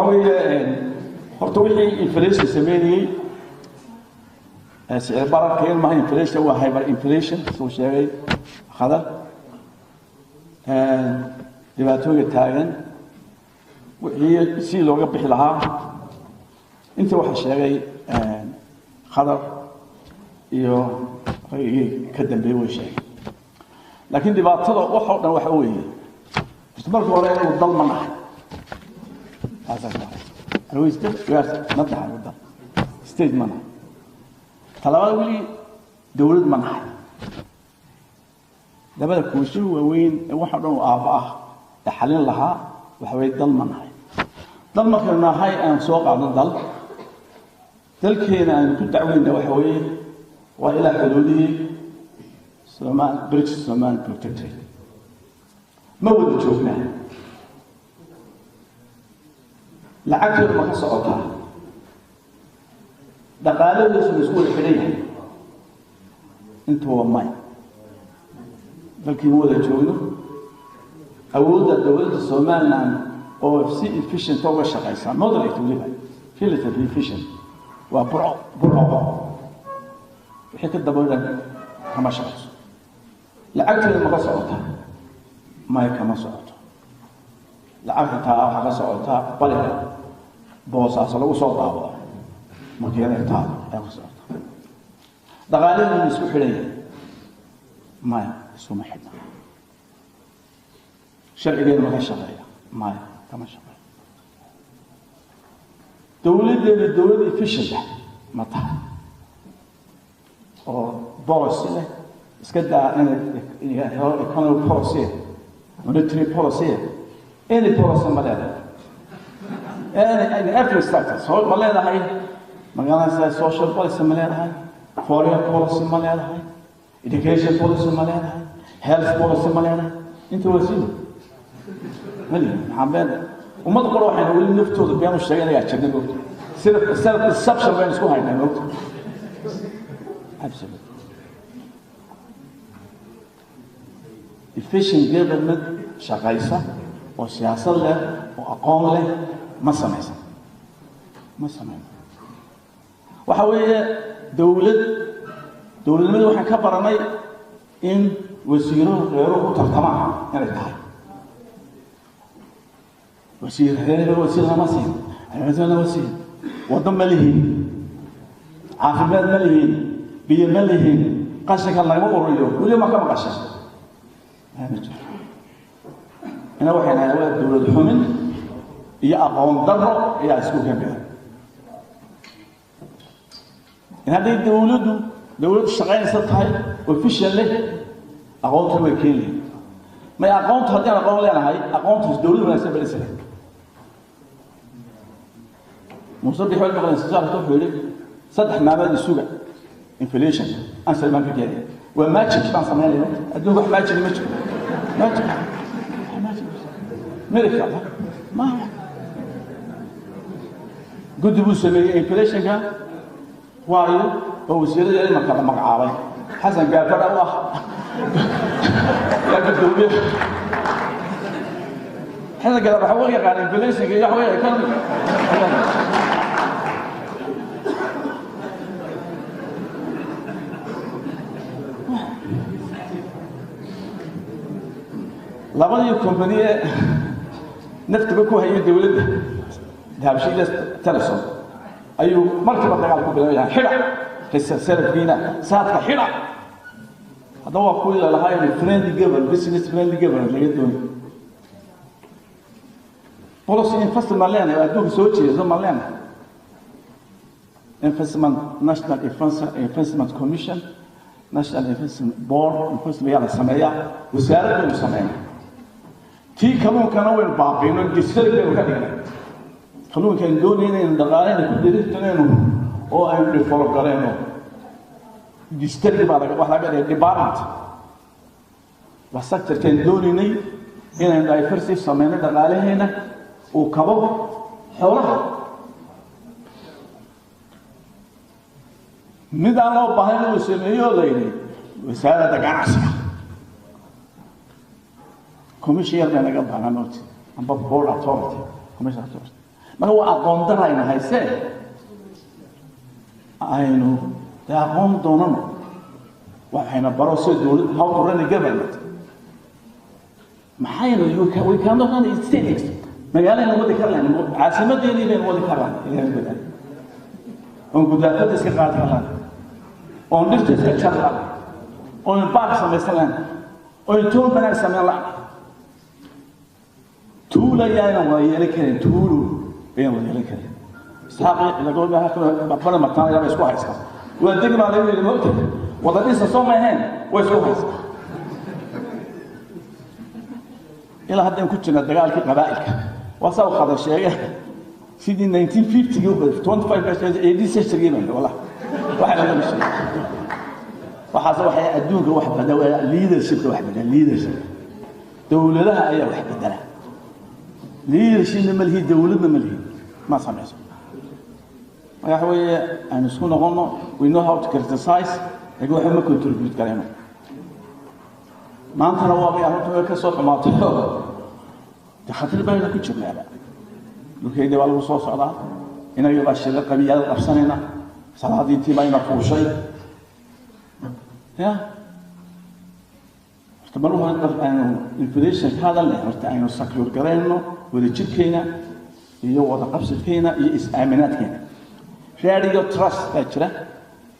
Waxa weeye horta wixii inflation sameynayey, sicir bararka ilmaha, inflation waa hyper inflation suu sheegay Khadar. Dhibaatooyinka taagan wixii si looga bixi lahaa inta waxaa sheegay Khadar iyo raygii ka dambeeyey way sheegay. Laakiin dhibaatada wax oo dhan waxa weeye marka hore inuu dal ma nahay, ma tahay dal state ma nahay. Talabaad, weli dowlad ma nahay. Labada kuusho waaweyn ee waxa dhan u aabba ah ee xalin lahaa waxa weeye dal ma nahay. Dal markaynu nahay aan soo qaadno dal, dalkeena aan ku dacweyna waxa weeye waa ilaa xuduudihii Somal British Somali Protectorate. Ma wada joognaa? Lacagteedu ma ka socotaa? Dhaqaaladiisu ma isku wada xidhan yahay? Intuba may. Dalkii ma wada joogno. Awoodda dowladda Somaliland oo si efficient uga shaqaysa, moderate weliba, relatively efficient, waa Burco. Burco wixii ka daboodan kama shaqayso. Lacagteedu ma ka socotaa? May, kama socoto. Lacagta taa waxaa ka socotaa baliga Boosaaso lagu soo daabaco makiinada taa ayaa ka socota. Dhaqaalaheedu ma isku xidhan yahay? Maya, isuma xidhna. Sharcigeedu ma ka shaqeeya? Maya, kama shaqeeyo. Dowladdeedu dowlad efficient ah ma tahay oo policy leh? Iska daa inay economic policy, monetary policy, any policy ma leedahay? Any in every sector so ma leedahay? Magaranaysaa, social policy ma leedahay? Foreign policy ma leedahay? Education policy ma leedahay? Health policy ma leedahay? Inta waa sida mali. Maxaa been ummad qor waxayna weli naftooda been u sheegay inayaa jirna moogta. Self deception baynu isku haynaa moogta. Absolutely efficient government shaqaysa oo siyaasad leh oo aqoon leh ma samaysan, ma samayno. Waxa weeye dowlad, dowladnimada waxaan ka baranay in wasiiro reeruhu ku tartamaan inay tahay. Wasiir reer, wasiir lama siin, wasiir lama siin. Waddo ma lihin, caafimaad ma lihin, biyo ma lihin, qashinka lagama ururiyo. Weli ma ka maqashay? Ma jiro. Ina waxay nahay waa dowlad xumin iyo aqoon darro ayaa isku keenaya. In hadday dowladdu dowladdu shaqaynaysa tahay, official leh, aqoonta way keeni lahayd. May aqoontu haddii aan aqoon leenahay, aqoontaas dowlad wanaagsan ba dhisay. Muuse Bixi wal maqleen sisaarka, wuxuu yidhi 3 maalmood isuga, inflation answer baan ka keenaya. Waa magic baan samaynaya. Adduunka wax magic ma jiro. Magic, magic, miracle ma guddi buu sameeyey inflationka, waayo oo wasiirada imanka la magacaabay Xasan Gaafadha u ah yaa guddoomiye. Xasan Gaafadha waxa u yaqaan inflationka iyo waxa weeye economy. Labadii company ee naftaba ku hayay dowladda, Dahabshiil, Telesom, ayuu markiiba dagaal ku bilaabay: xidha sarafkiina, saadka xidha. Haddaba waa kuwii lalahaa friendly government, business friendly government laga doonay. Policy investment maan leenahay oo adduunka soo jeedo maan leenahay? Investment, National Investment Commission, National Investment Board, investment yaa la sameeyaa, wasaarad baynu sameynaa. Tii kalluunkana waynu baabiino, distillery baynu ka dhignay. Kalluunka aynu doonayna inaynu dhaqaaleyna ku diriirtanayno oo aynu develop garayno, distillery baa laga wax laga dhigay department. Waa sectorkaan doonaynay inaynu diversity sameyno, dhaqaalaheena uu kabo xoolaha. Mid aan loo baahnayn uu sameeyo la yidhi wasaaradda ganacsiga, commission yar bay naga baahnaa moti amba board authority, commission authority. Marka waa aqoon darayna haysee, aynu dee aqoon doonano, waxayna baro sida dowlad, how to run a government. Maxaynu, we cannot run a state. Magaalayna wadi kar lahayn, caasimadeedii baynu wadi kar lahayn, ilahay badal oon gudaafada iska qaadi kar lahayn, oon dhirta iska jar lahayn, oon baark samaysan lahayn, oon toon banaag samayn lahayn. Tuulo ayaanan wada yeelan karin, tuulo ayaan wada yeelan karin. Isxaaq mataan ayaa isku haysta. Waa degmaa lagu yidhi, moogta wada dhisa soo ma ahayn, way isku haysta. Ilaa haddaan ku jirna dagaalkii qabaa'ilka, waa saa u khadar sheege, sidii 1950 25 80 century baan wallah waxa laga sheegay. Waxaas waxay adduunka wax bedela leadershipka, wax bedela leadership. Dowladaha ayaa wax bedela. Leadershipna ma lihi, dowladna ma lihi, ma samayso. Marka waxa weeye, aynu isku noqono. We know how to criticize, laakiin waxba ma contribute karayno. Maantana waa bay arrintu way ka soo xumaatay, de khatar baynu ku jirnaaba. Dhulkayda baa lagu soo socdaa, inaga baa shirro qabiyaal qabsanayna, salaadiintii baa ina fuushay. Ya horta mar hore aynu inflation ka hadalnay, horta aynu secure garayno wadajirkeena iyo wada qabsadkeena iyo is-aaminaadkeena. Radio trust baa jira.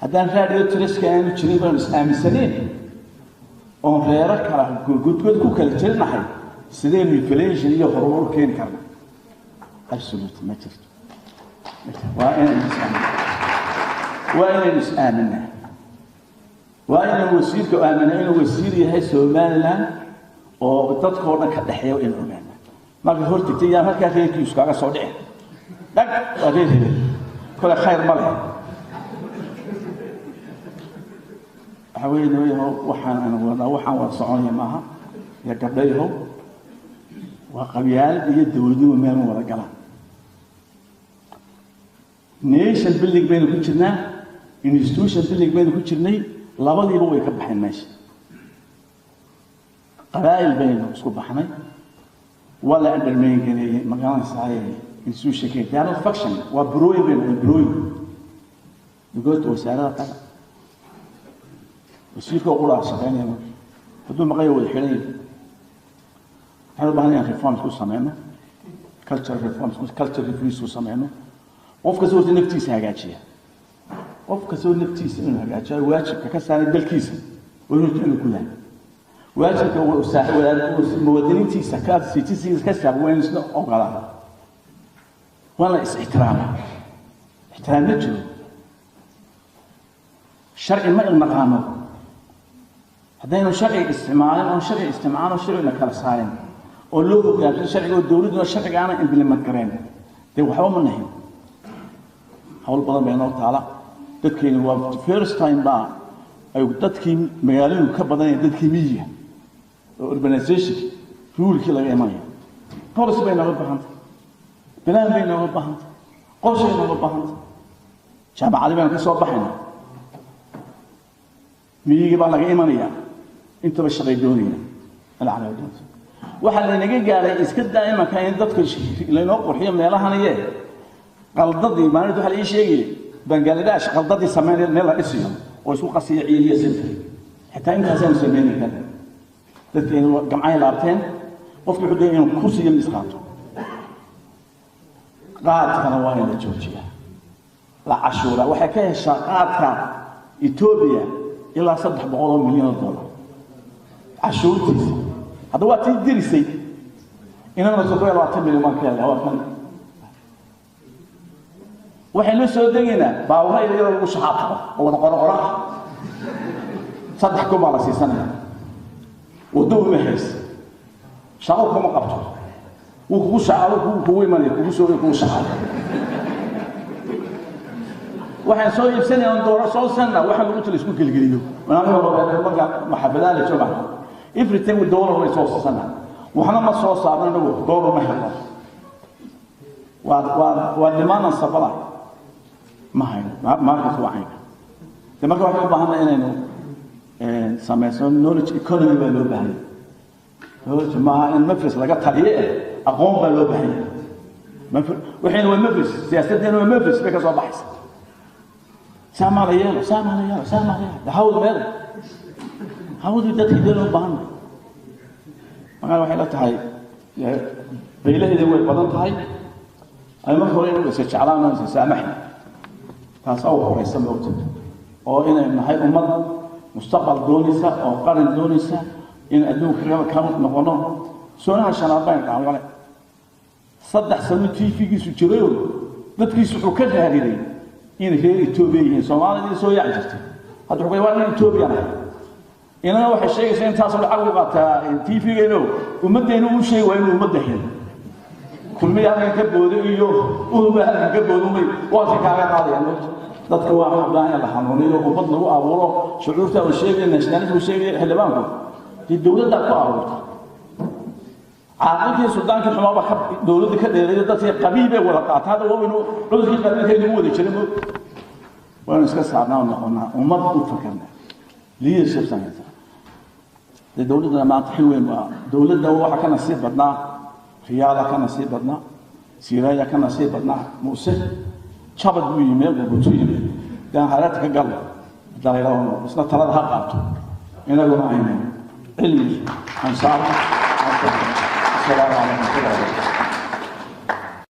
Haddaan radio trustka aanu jirin, baynu is-aaminsaneen oon reero kala godgod ku kala jirnahay, sidaynu inflation iyo horumar u keeni karna? Absolute ma jirto. Waa inaynu is-aaminaa, waa inaynu is-aaminaa, waa inaynu wasiirka aaminaa inuu wasiir yahay Somaliland oo dadkoo dhan ka dhexeeya. Inuu ogaana marka hortagtay yaan halkaa reerkiisu kaaga soo dhicin dhag, waa reer hebel, kole khayr ma leh. Waxa weeye, nimayahow, waxaan aynu wadnaa, waxaan wada soconaya maaha. Iyo gabdhayahow, waa qabyaalad iyo dowladnimo meel ma wada galaan. Nation building baynu ku jirnaa, institution building baynu ku jirnay, labadiiba way ka baxeen meesha. Qabaa'il baynu isku baxnay, waa la undermine gareeyey, magaranaysaa, institutionka. They are not functioning. Waa burooyin baynu, burooyin. Because wasaarada taga, wasiirka qura shaqeynaya, hadduu maqayo wada xidhan yahay. Waxaan u baahan inaan reforms ku sameyno, cultural reforms, culture reforms ku sameyno. Qof kasta horta naftiisa hagaajiya, qof kastoo naftiisa inuu hagaajiyo, waajibka ka saaray dalkiisa waa inuu gudaa. Waajibka muwaadiniintiisa ka citizenka ka saaran waa inuu isna ogolaada. Waa la is-ixtiraama. Ixtiraam ma jiro, sharci ma ilnaqaano. Haddaynu sharciga isticmaalin, oon sharci isticmaalno, sharcina kala saarin oo loo hogaamsan sharciga, oo dowladduna sharciga aana implement gareen, dee waxba ma nahin. Hawl badan bay noo taala. Dadkeenu waa first time baa ay dadkii magaalooyinku ka badanayaan dadkii miyiga, oo urbanization ruulkii laga imanaya. Policy bay nooga baahantay, plan bay nooga baahantay, qorshay nooga baahantay. Jaamacadi baynu ka soo baxayna, miyigii baa laga imanayaa, intaba shaqay doonaya. Alcaladoonta waxaa laynaga gaaray iska daa imanka in dadka laynoo qurxiyo meelahaniye. Qaldadii maalinta waxaa la ii sheegayay Bangaladesh qaldadii sameynaya, meel la dhisiyo oo isku qasiya ciid iyo sinta. Xitaa intaasaynu sameyni karin. Dadkeenu gamcay laabteen. Qofki wuxuu doonaya inuu kursi iyo miis qaato. Qaadkana waa in la joojiyaa, la cashuura. Waxay ka heshaa qaadka Etoobiya ilaa $300 milyan cashuurtiisa. Hadda waa tii dirisay, inaguna 27 milyan baan ka helnay. Waa kan waxaynu soo degaynaa baawura iyadoo lagu shaxaabtao oo wada qoro qoro ah. 3,000 baa la siisanaya. Waddo uma haysa, shaqo kuma qabto, wuu kugu shaqaalo, kugu imanaya, kugu soo kugu shaqaalo. Waxaan soo iibsanaya on dooro soo sanna, waxaan lagu tala isku gelgeliyo. Marka maxaafadaha la jooga, everything with dollar way soo siisana, waxna ma soo saarno inagu, dollar ma helno. Waa demand and supply ma hayno, market waa caynka. De marka waxaan u baahanay inaynu samayso knowledge economy baa loo baahanya. Knowledge maaha in mafris laga taliye, eh, aqoon baa loo baahanya. Waxayna waa mafris, siyaasaddeena waa mafris bay ka soo baxaysa. Saamaa la yeelo, saamaa la yeelo, saamaa la yeelo. Hawd meel hawdii dadkii dee loo baahan. Markaa waxay la tahay baylaheeda way badan tahay. Ay marka hore inuu iska jeclaan oo iska saamaxna, taas ugu horeysa moogta, oo inay nahay ummad mustaqbal doonaysa oo qaran doonaysa in adduunka ka noqono. Soonaha shanaad baynu dhahan wale 3 sano TV-giisu jirayo, dadkiisu wuxuu ka raariday inay reer Etoobiya yihiin. Soomaalidii soo yaaci jirtay hadda wuxuu waa nin Etoobiyan ah. Inana waxay sheegaysaa intaasoo lacag u qaataa TV-geeno, ummaddeenu u sheegi waa inuu ummadda helo. Kulmiya halkan ka booday iyo uduba halkan ka boodumay waasi kaaga qaadayaan moogta. Dadka waa xablaan in la hanuuniyo, ummad lagu abuuro shucuurta uu sheegay, nationalism uu sheegay xildhibaanku. Dee dowladdaa ku abuurta caaqilkii suldaankii xumaaba ka dowladda ka dheereeyo, dadkii qabiil bay wada qaata. Hadda waa waynu cudurkii qabiilka inagu wada jiray moog, waynu iska saarnaa oo noqonaa ummad u fakarna leadership sanaysa. Dee dowladdana maanta xil weyn baa dowladda waxaa ka nasiib badnaa, Riyaala ka nasiib badnaa, Siiraaya ka nasiib badnaa. Muuse jabad buu yimi, gurgutu yimi. Dee aan hareerta ka galno haddaa la yidhahdo, isna talada ha qaato, inaguna aynu cilmi ansaarno. Asalaamu calaykum warahmatullahi wabarakatu.